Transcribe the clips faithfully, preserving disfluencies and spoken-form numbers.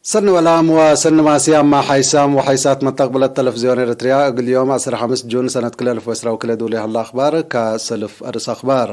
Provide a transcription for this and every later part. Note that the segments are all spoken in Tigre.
ሰኒ ወላም ወሰኒ ማስያም ማ ሓይሳም ወሓይሳት መተቅብለት ተለፍዝዮን ኤረትርያ፣ እግል ዮም ዐስር ሐምስ ጁን ሰነት ክልኤ አልፍ ወዕስራ ወክልኤ ዱል ሀለ አክባር። ከሰልፍ አርእስ አክባር።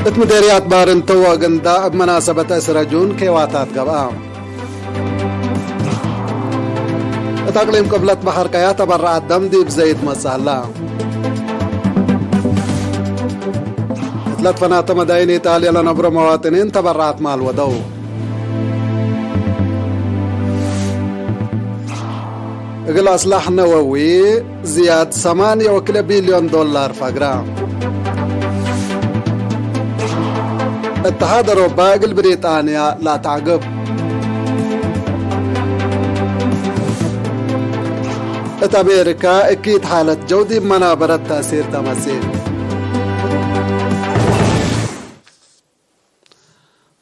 እት ምዴርያት ባርንቶ ወግንዳ እብ መናሰበት ዕስረ ጁን ኬዋታት ገብአ። እት አቅሊም ቅብለት በሐር ቀያሕ ተበረዓት ደም ዲብ ዘይድ መጽእ ሀላ። እት ለትፈናተ መዳይን ኢጣልያ ለነብሮ መዋጥኒን ተበረዓት ማል ወደው። እግል አስላሕ ነወዊ ዝያድ ሰማንየ ወክልኤ ቢልዮን ዶላር ፈግረ። እትሓድ አውሮፓ እግል ብሪጣንያ ለአትዐግብ። እት አሜሪካ እኪት ሓለት ጀው ዲብ መናበረት ተእሲር ተመጽእ።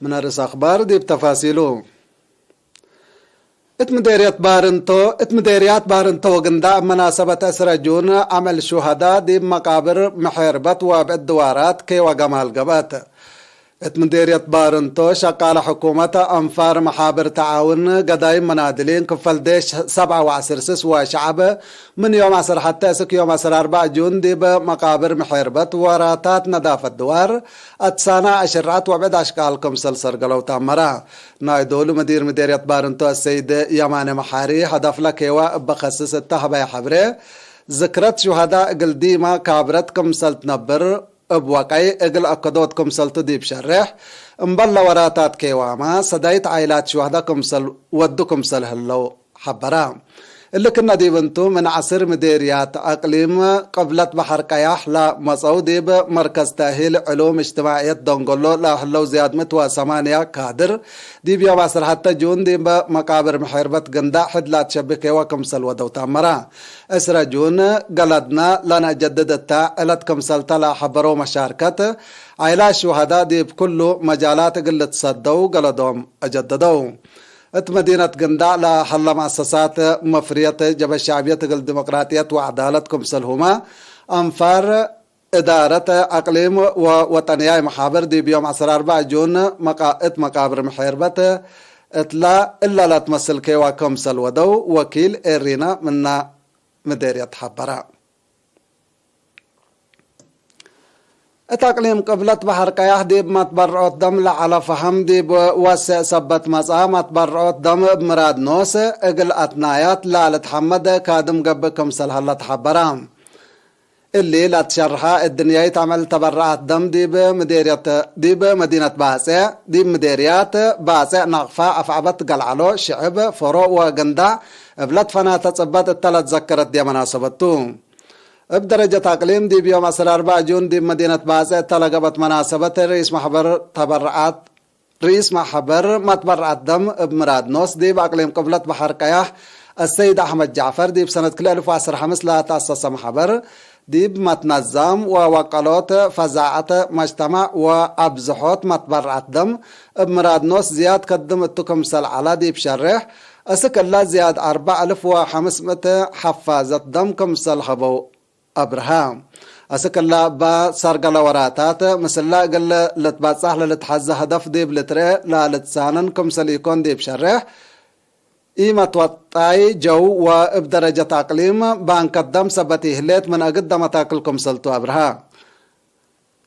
ምን አርእስ አክባር ዲብ ተፋሲሉ። እት ምዴርየት ባርንቶ፣ እት ምዴርያት ባርንቶ ወግንዳዕ እብ መናሰበት ዕስረ ጁን አምዕል ሹሀዳ ዲብ መቃብር ምሔርበት ወብዕድ ድዋራት ኬዋ ገማል ገብአት። እት ምዴርየት ባርንቶ ሸቃለ ሕኩመት፣ አንፋር፣ መሓብር ተዓውን፣ ገዳይም መናድሊን፣ ክፈል ዴሽ ሰብዓ ወዐስር ስስ ወሸዐብ ምን ዮም ዐስር ሐቴ እስክ ዮም ዐስር አርበዕ ጁን ዲብ መቃብር ምሔርበት ወራታት ነዳፈት ድዋር አትሳና አሽርዐት ወብዕድ አሽቃል ክምሰል ሰርገለው ተአመረ። ናይ ዶሉ ምዲር ምዴርየት ባርንቶ አሰይድ የማነ መሓሪ፣ ሀደፍለ ኬዋ እበ ከስስ እተ ሀበየ ሐብሬ፣ ዝክረት ሹሀዳ እግል ዲማ ካብረት ክምሰል ትነብር እብ ወቀይ እግል አከዶት ክምሰልቱ ዲብ ሸሬሕ፣ እምበል ለወራታት ኬዋመ ሰዳይት ዓይላት ሹሀዳ ክምሰል ወዱ ክምሰል ህለው ሐበረ። እሊ ክነ ዲብ እንቱ፣ ምን ዐስር ምዴርያት አቅሊም ቅብለት በሐር ቀያሕ ለመጸው ዲብ መርከዝ ተእሂል ዕሉም እጅትማዕየት ደንጎሎ ለህለው ዝያድ ምእት ወሰማንያ ካድር፣ ዲብ ዮም ዐስር ሐቴ ጁን ዲብ መቃብር ምሔርበት ግንዳዕ ሕድ ለአትሸብኬ ወክምሰል ወደው ተአመረ። ዕስረ ጁን ገለድነ ለነአጀድድ እተ ዕለት ክምሰልተ ለሐበረው መሻርከት፣ ዓይላት ሹሀዳ ዲብ ኩሉ መጃላት እግል ልትሰደው ገለዶም አጀደደው። እት መዲነት ግንዳዕ ለሀለ መአሰሳት መፍርየት ጀበ ሸዕብየት እግል ዲሞቅራጥየት ወዐዳለት ክምሰልሁመ አንፋር፣ እዳረት አቅሊም ወወጠንያይ መሓብር ዲብ ዮም ዐስር አርበዕ ጁን መቃ-፣ እት መቃብር ምሔርበት እትላ እለ ለትመስል ኬዋ ክምሰል ወደው ወኪል ኤሪና ምነ ምዴርየት ሐበረ። እት አቅሊም ቅብለት በሐር ቀያሕ ዲብ መትበርዖት ደም ለዐለ ፈሀም ዲብ ወሴዕ ሰበት መጽአ። መትበርዖት ደም እብ ምራድ ኖስ እግል አትናያት ለልትሐመድ ካድም ገብእ ክምሰል ሀለ ተሐበረ። እሊ ለትሸርሐ እድንያይት አምዕል ተበረዓት ደም ዲብ ምዴርየት፣ ዲብ መዲነት ባጼዕ፣ ዲብ ምዴርያት ባጼዕ ናቅፋ አፍዐበት ገልዐሎ ሽዕብ፣ ፈሮ ወግንዳዕ እብ ለትፈናተ ጽበት እተ ለትዘከረት ዲብ መናሰበት ቱ። እብ ደረጀት አቅሊም፣ ዲብ ዮም ዐስር አርበዕ ጁን ዲብ መዲነት ባጽዕ እተ ለገብአት መናሰበት፣ ርኢስ ማሕበር ተበረዓት፣ ርኢስ ማሕበር መትበረዓት ደም እብ ምራድ ኖስ፣ ዲብ አቅሊም ቅብለት በሐር ቀያሕ፣ አሰይድ አሕመድ ጃዕፈር፣ ዲብ ሰነት ክልኤ አልፍ ወዐስር ሐምስ ለተአሰሰ ማሕበር፣ ዲብ መትነዛም ወወቀሎት ፈዛዐት መጅተማዕ ወአብዝሖት መትበረዓት ደም እብ ምራድ ኖስ ዝያድ ከድም እቱ ክምሰል ዐለ ዲብ ሸሬሕ፣ እስክ እለ ዝያድ አርበዕ አልፍ ወሐምስ ምእት ሐፋዘት ደም ክምሰል ሀበው አብርሃ። አስክ እለ እበ ሰርገለ ወራታት ምስለ እግል ልትበጸሕ ለልትሐዘ ሀደፍ ዲብ ልትርኤ ለልትሳነን ክምሰል ኢኮን ዲብ ሸሬሕ፣ ኢመትወጣይ ጀው ወእብ ደረጀት አቅሊም ባንከት ደም ሰበት ኢህሌት ምን አግደ መታክል ክምሰልቱ አብርሃ።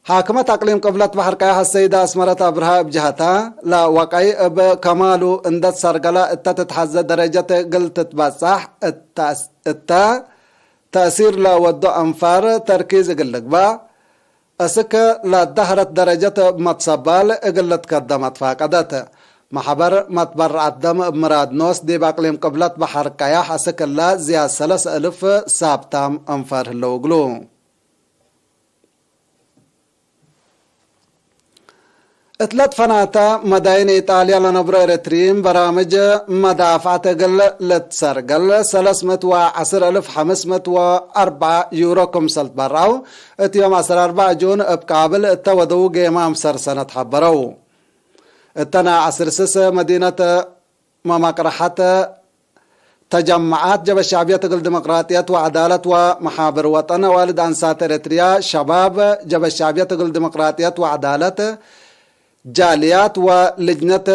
ሓክመት አቅሊም ቅብለት በሐር ቀያሕ አሰይደ አስመረት አብርሃ እብ ጀሀታ፣ ለወቀይ እብ ከማሉ እንደ ሰርገለ እተ ትትሐዘ ደረጀት እግል ትትበጸሕ እተ፣ እተ ተእሲር ለወዱ አንፋር ተርኪዝ እግል ልግበእ፣ እስክ ለደሀረት ደረጀት እብ መትሰባል እግል ልትከደም አትፋቀደት። መሕበር መትበረዐት ደም እብ ምራድ ኖስ ዲብ አቅሊም ቅብለት በሐር ቀያሕ እስክ እለ ዝያድ ሰለስ እልፍ ሳብታም አንፋር ህለው እግሉ። እት ለትፈናተ መዳይን ኢጣልያ ለነብሮ ኤረትርዪን በራምጅ መዳፍዐት እግል ልትሰርገል ሰለስ ምእት ወዐስር እልፍ ሐምስ ምእት ወአርበዕ ዩሮ ክምሰል ትበረዐው፣ እት ዮም ዐስር አርበዕ ጁን እብ ቃብል እተ ወደዉ ጌማም ሰር ሰነት ሐበረው። እተ ናይ ዐስር ስስ መዲነት መመቅረሐት ተጀመዓት ጀበ ሸዕብየት እግል ዲሞቅራጥየት ወዐዳለት ወመሓብር ወጠን አዋልድ አንሳት ኤረትርያ፣ ሸባብ ጀበ ሸዕብየት እግል ዲሞቅራጥየት ወዐዳለት፣ ጃልያት ወልጅነት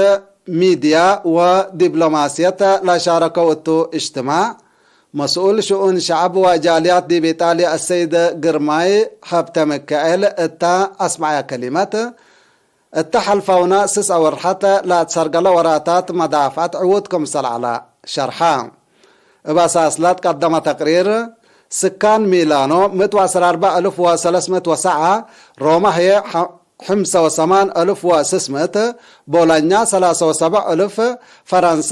ሚድያ ወዲብሎማስየት ለሻረከው እቱ እጅትማዕ፣ መስኡል ሽኡን ሸዐብ ወጃልያት ዲብ ኢጣልያ አሰይድ ግርማይ ሀብተሚካኤል እተ አስመዐየ ከሊመት፣ እተ ሐልፈውነ ስስ አወርሐት ለአትሰርገለ ወራታት መዳፍዐት ዕዉት ክምሰል ዐለ ሸርሐ። እብ አሳስላት ቀደመ ተቅሪር፣ ስካን ሚላኖ ምእት ወዐስር አርበዕ እልፍ ወሰለስ ምእት ወሰዓ፣ ሮማ ህዬ ሐምሰ ወሰማን እልፍ ወስስ ምእት፣ ቦሎኛ ሰላሳ ወሰብዕ እልፍ፣ ፈረንሳ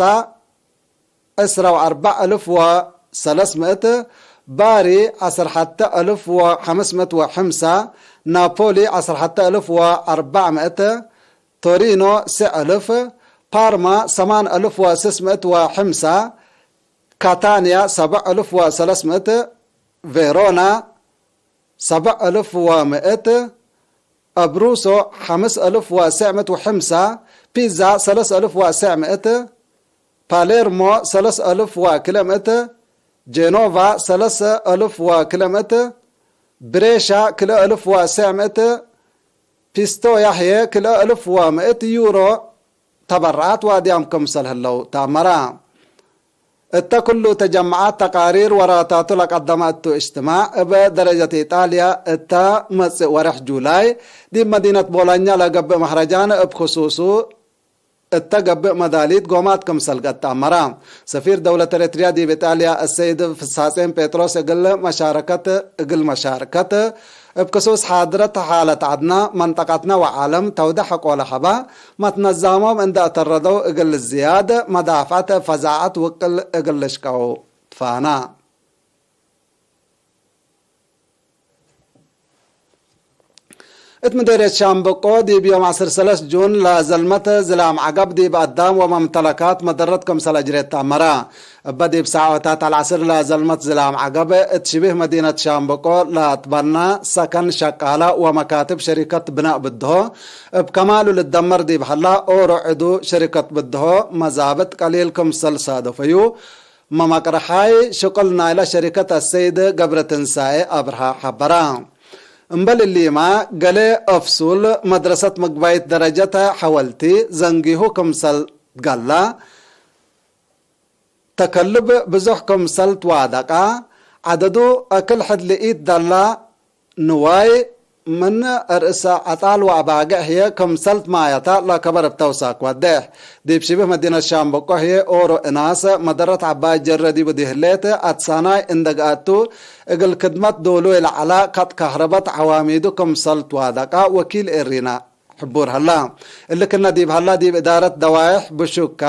ዕስራ ወአርበዕ እልፍ ወሰለስ ምእት፣ ባሪ ዐስር ሐተ እልፍ ወሐምስ ምእት ወሐምሳ፣ ናፖሊ ዐስር ሐተ እልፍ ወአርበዕ ምእት፣ ቶሪኖ ስዕ እልፍ፣ ፓርማ ሰማን እልፍ ወስስ ምእት ወሐምሳ፣ ካታንያ ሰብዕ እልፍ ወሰለስ ምእት፣ ቬሮና ሰብዕ እልፍ ወምእት፣ አብሩሶ ሐምስ እልፍ ወስዕ ምእት ወሐምሳ፣ ፒዛ ሰለስ እልፍ ወስዕ ምእት፣ ፓሌርሞ ሰለስ እልፍ ወክልኤ ምእት፣ ጄኖቫ ሰለስ እልፍ ወክልኤ ምእት፣ ብሬሻ ክልኤ እልፍ ወስዕ ምእት፣ ፒስቶያ ህዬ ክልኤ እልፍ ወምእት ዩሮ ተበረዓት ወአድያም ክምሰል ህለው ተአመረ። እተ ክሉ ተጀመዓት ተቃሪር ወራታቱ ለቀደመ እቱ እጅትማዕ፣ እብ ደረጀት ኢጣልያ እተ መጽእ ወርሕ ጁላይ ዲብ መዲነት ቦሎኛ ለገብእ መህረጃን እብ ክሱሱ እተ ገብእ መዳሊት ጎማት ክምሰል ገአት ተአመረ። ሰፊር ደውለት ኤረትርያ ዲብ ኢጣልያ አሰይድ ፍስሐጼን ጴጥሮስ እግል መሻረከት፣ እግል መሻርከት እብ ክሱስ ሓድረት ሓለት ዐድነ፣ መንጠቀትነ ወዓለም ተውደ ሐቆ ለሀበ መትነዛሞም እንደ አተረደው እግል ዝያድ መዳፍዐት እብ ፈዛዐት ውቅል እግል ልሽቀው ትፋነ። እት ምዴርየት ሻምበቆ ዲብ ዮም ዐስር ሰለስ ጁን ለዘልመት ዝላም ዐገብ ዲብ አዳም ወመምተለካት መደረት ክምሰል አጅሬት ተአመረ። እበ ዲብ ሳዖታት አልዐስር ለዘልመት ዝላም ዐገብ እት ሽቢህ መዲነት ሻምበቆ ለአትበና ሰከን ሸቃለ ወመካትብ ሸሪከት ብናእ ብድሆ እብ ከማሉ ልደመር ዲብ ሀላ ኦሮ ዕዱ ሸሪከት ብድሆ መዛብጥ ቀሊል ክምሰል ሳደፈዩ መመቅረሓይ ሽቅል ናይለ ሸሪከት አሰይድ ገብረትንሳኤ አብርሃ ሐበረ። እምበል እሊመ፣ ገሌ አፍሱል መድረሰት ምግባይት ደረጀት ሐወልቲ ዘንጊሁ ክምሰል ትገለ፣ ተከልብ ብዞሕ ክምሰል ትዋደቀ፣ ዐደዱ አክል ሕድ ልኢትደለ፣ ንዋይ ምን ርእሰ ዐጣል ወአባግዕ ህዬ ክምሰል ትማየተ ለከበር እብ ተውሳክ ወዴሕ። ዲብ ሽብህ መዲነት ሻምበቆ ህዬ ኦሮ እናስ መደረት ዐባይ ጀረ ዲቡ ዲህሌት አትሳናይ እንደ ገአቱ፣ እግል ክድመት ዶሉይ ለዐለ ከጥ ከህረበት ዐዋሚዱ ክምሰል ትዋደቀ ወኪል ኤሪና ሕቡር ሀላ። እሊ ክነ ዲብ ሀላ፣ ዲብ እዳረት ደዋይሕ ብሹካ፣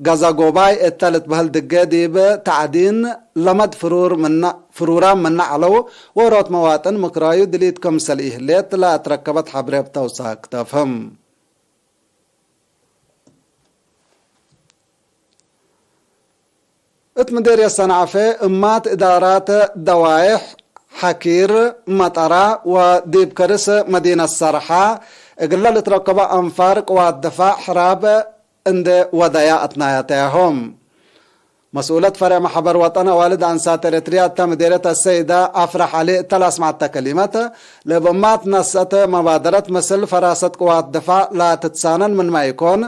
ገዛጎባይ እተ ልትበህል ድጌ ዲብ ተዕዲን ለመድ ፍሩር ምነ፣ ፍሩራም ምነ ዐለው፣ ዎሮት መዋጥን ምክራዩ ድሊት ክምሰል ኢህሌት ለአትረከበት ሐብሬ እብ ተውሳክ ተፍህም። እት ምዴርየት ሰንዐፌ እማት እዳራት ደዋይሕ ሐኪር፣ መጠራ ወዲብ ከርስ መዲነት ሰርሓ እግለ ልትረከበ አንፋር ቅዋት ድፋዕ ሕራብ እንዴ ወደያ አትናያተያሆም። መስኡለት ፈሬዕ መሐበር ወጠን አዋልድ አንሳት ኤረትርያ እተ ምዴርየት አሰይደ አፍረሕ ዐሊ እተ ለአስመዐተ ከሊመት፣ ለእብ እማት ነስአት መባደረት ምስል ፈራሰት ቅዋት ድፋዕ ለትትሳነን ምንመ ኢኮን፣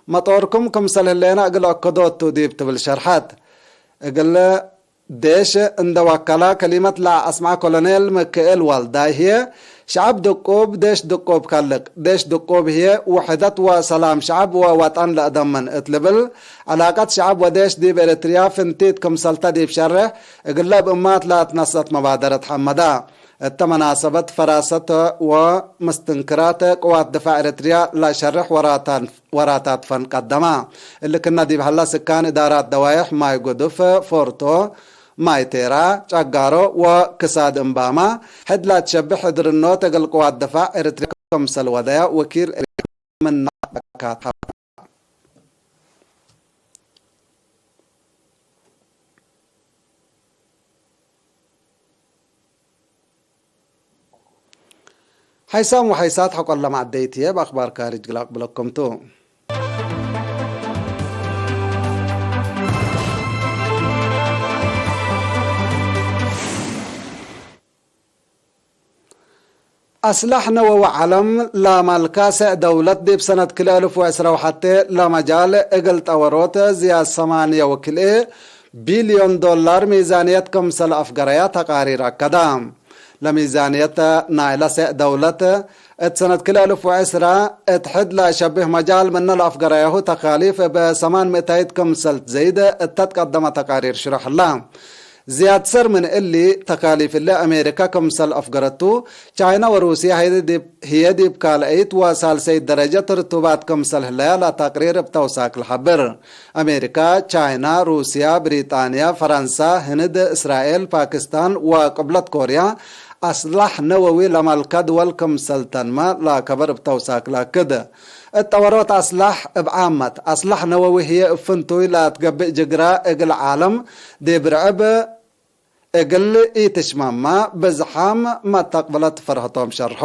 መጦርኩም ክምሰል ህሌነ እግል አከዶ ቱ ዲብ ትብል ሸርሐት። እግል ዴሽ እንደ ወከላ ከሊመት ለአስምዐ ኮሎኔል ምክኤል ዋልዳይ ህዬ፣ ሸዐብ ድቁብ ዴሽ ድቁብ ከልቅ፣ ዴሽ ድቁብ ህዬ ውሕደት ወሰላም ሸዐብ ወወጠን ለአደምን እት ልብል፣ ዐላቀት ሸዐብ ወዴሽ ዲብ ኤረትርያ ፍንቲት ክምሰልተ ዲብ ሸርሕ፣ እግለ እብ እማት ለአትነሰአት መባደረት ሐመዳ። እተ መናሰበት ፈራሰት ወምስትንክራት ቅዋት ድፋዕ ኤረትርያ ለሸርሕ ወራታን ወራታት ፈን ቀደማ። እሊ ክነ ዲብ ሀላ ስካን እዳራት ደዋይሕ ማይ ጉዱፍ፣ ፎርቶ፣ ማይ ቴራ፣ ጨጋሮ ወክሳድ እምባማ ሕድ ላትሸብሕ እድርኖት እግል ቅዋት ድፋዕ ኤረትርያ ክምሰል ወደያ ወኪል ኤረትርያ ምን ሐይሳም ወሐይሳት ሐቆለ መዐደይት ህዬ፣ እብ አክባር ካርጅ ግል አቅብለኩም ቱ። አስላሕ ነወዊ ዐለም ለመልካሰ ደውለት ዲብ ሰነት ክልኤ አልፍ ወዕስራ ወሐቴ ለመጃል እግል ጠወሮት ዝያድ ሰማንየ ወክልኤ ቢልዮን ዶላር ሚዛንየት ክምሰል አፍገረያ ተቃሪር አከዳ። ለሚዛንየት ናይለ ሰዕ ደውለት እት ሰነት ክልኤ አልፍ ወዕስራ እት ሕድ ለሸብህ መጃል ምነ ለአፍገረያሁ ተካሊፍ እብ ሰማን ምእታይት ክምሰል ትዘይድ እተ ትቀደመ ተቃሪር ሽረሕ ህላ። ዝያድ ሰር ምን እሊ ተካሊፍ እሊ አሜሪካ ክምሰል አፍገረቱ፣ ቻይና ወሩስያ ህዬ ዲብ፣ ህዬ ዲብ ካልአይት ወሳልሰይት ደረጀት ርቱባት ክምሰል ህለያ ለተቅሪር እብ ተውሳክ ለሐብር። አሜሪካ፣ ቻይና፣ ሩስያ፣ ብሪጣንያ፣ ፈረንሳ፣ ህንድ፣ እስራኤል፣ ፓኪስታን ወቅብለት ኮርያ አስላሕ ነወዊ ለመልከ ድወል ክምሰል ተንመ ለከበር እብ ተውሳክ ለአክድ። እት ጠወሮት አስላሕ እብ ዓመት፣ አስላሕ ነወዊ ህዬ እብ ፍንቱይ ለአትገብእ ጅግረ እግል ዓለም ዲብ ርዕብ እግል ኢትሽመመ ብዝሓም መተቅብለት ፈርሀቶም ሸርሖ።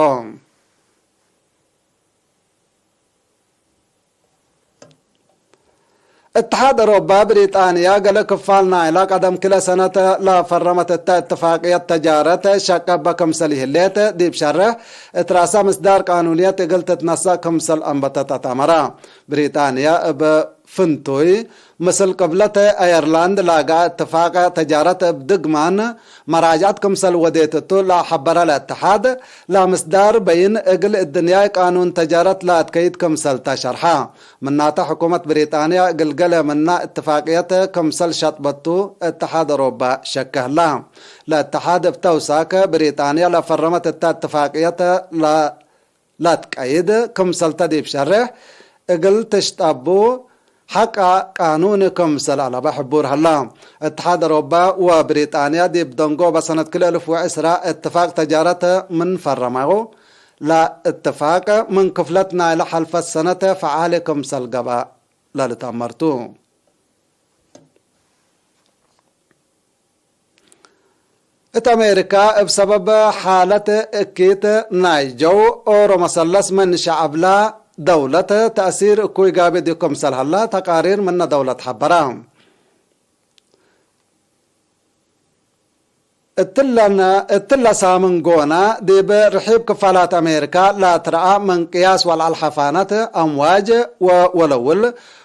እትሓድ አውሮባ፣ ብሪጣንያ ገሌ ክፋል ናይላ ቀደም ክለ ሰነት ለፈረመት እተ እትፋቅየት ተጃረት ሸቀ እበ ክምሰል ይህሌት ዲብ ሸርሕ፣ እት ራሳ ምስዳር ቃኑንየት እግል ትትነሰእ ክምሰል አንበተት አትአመረ። ብሪጣንያ እብ ፍንቱይ፣ ምስል ቅብለት አየርላንድ ላግአ እትፋቅ ተጃረት እብ ድግማን መራጅዐት ክምሰል ወዴት እቱ ለሐበረ ለእትሓድ፣ ለምስዳር በይን እግል እድንያይ ቃኑን ተጃረት ለአትከይድ ክምሰል ተ ሸርሐ። ምናተ ሕኩመት ብሪጣንያ እግል ገሌ ምና እትፋቅየት ክምሰል ሸጥበቱ እትሓድ አውሮባ ሸከ ህላ። ለእትሓድ እብ ተውሳክ ብሪጣንያ ለፈረመት እተ እትፋቅየት ለ ላትቀይድ ክምሰልተ ዲብ ሸርሕ፣ እግል ትሽጠቡ ሐቀ ቃኑኒ ክምሰል አለበ ሕቡር ሀላ። እትሓድ አውሮባ ወብሪጣንያ ዲብ ደንጎበ ሰነት ክልኤ አልፍ ወዕስራ እትፋቅ ተጃረት ምን ፈረመው፣ ለእትፋቅ ምን ክፍለት ናይለ ሐልፈት ሰነት ፈዓሊ ክምሰል ገብአ ለልትአመርቱ። እት አሜሪካ፣ እብ ሰበብ ሓለት እኪት ናይ ጀው ኦሮ መሰለስ ምን ሸዐብላ ደውለት ተእሲር እኩይ ጋብእ ዲብ ክምሰል ሀላ፣ ተቃሪር ምነ ደውለት ሐበራ። እትለን-፣ እትለ ሳምን ጎነ፣ ዲብ ርሒብ ክፋላት አሜሪካ ለትረአ ምን ቅያስ ወለዐል ሐፋነት፣ አምዋጅ ወወለውል፣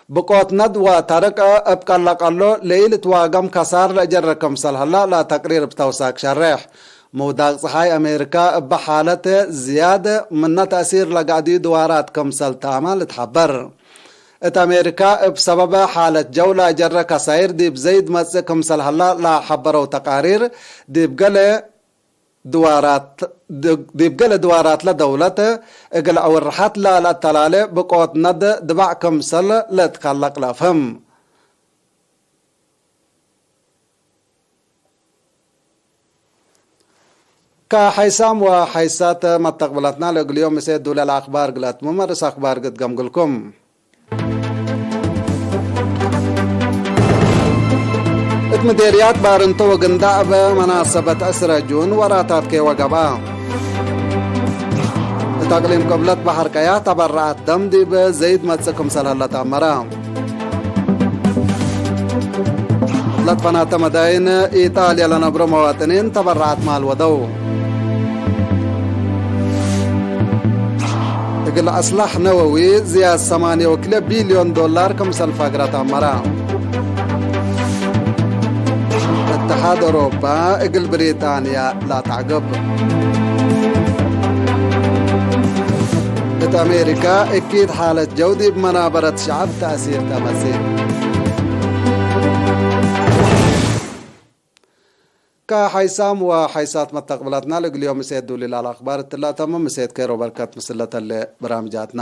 ብቆት ነድ ወተርቅ እብ ቀለቀሎ ለኢልትዋገም ከሳር ለጀረ ክምሰል ሀላ ለተቅሪር እብ ተውሳክ ሸሬሕ። ምውዳቅ ጸሓይ አሜሪካ እበ ሓለት ዝያድ ምነ ተእሲር ለጋድዩ ድዋራት ክምሰል ተአመ ልትሐበር። እት አሜሪካ እብ ሰበበ ሓለት ጀው ለጀረ ከሳይር ዲብ ዘይድ መጽእ ክምሰል ሀላ ለሐበረው ተቃሪር ዲብ ገሌ ድዋራት፣ ዲብ ገሌ ድዋራትለ ደውለት እግል አውርሐት ለለአተላሌ ብቆት ነድ ድባዕ ክምሰል ለእትከለቅ ለአፍህም። ከሐይሳም ወሐይሳት መተቅብለትና ለእግል ዮም ምሴ ዱለ ለአክባር እግል አትምም፣ ርእስ አክባር እግል ገምግልኩም። እት ምዴርያት ባርንቶ ወግንዳዕ እብ መናሰበት ዕስረ ጁን ወራታትኬ ወገብአ። እት አቅሊም ቅብለት በሐር ቀያህ ተበረዐት ደም ዲብ ዘይድ መጽእ ክምሰል ሀለ ተአመረ። ለትፈናተ መዳይን ኢጣልያ ለነብሮ መዋጥኒን ተበረዐት ማል ወደው። እግል አስላሕ ነወዊ ዝያድ ሰማንየ ወክልኤ ቢልዮን ዶላር ክምሰል ፋግረ ተአመረ። እትሓድ አውሮፓ እግል ብሪጣንያ ለአትዐግብ። እት አሜሪካ እኪት ሓለት ጀው ዲብ መናበረት ሸዐብ ተእሲር ተመጽእ። ከሐይሳም ወሐይሳት መተቅብላትና ለእግል ዮም ምሴት ዱሊል አልአክባር እትላ ተምም። ምሴት ኬሮ በርከት ምስለ ተሌ በራምጃትና።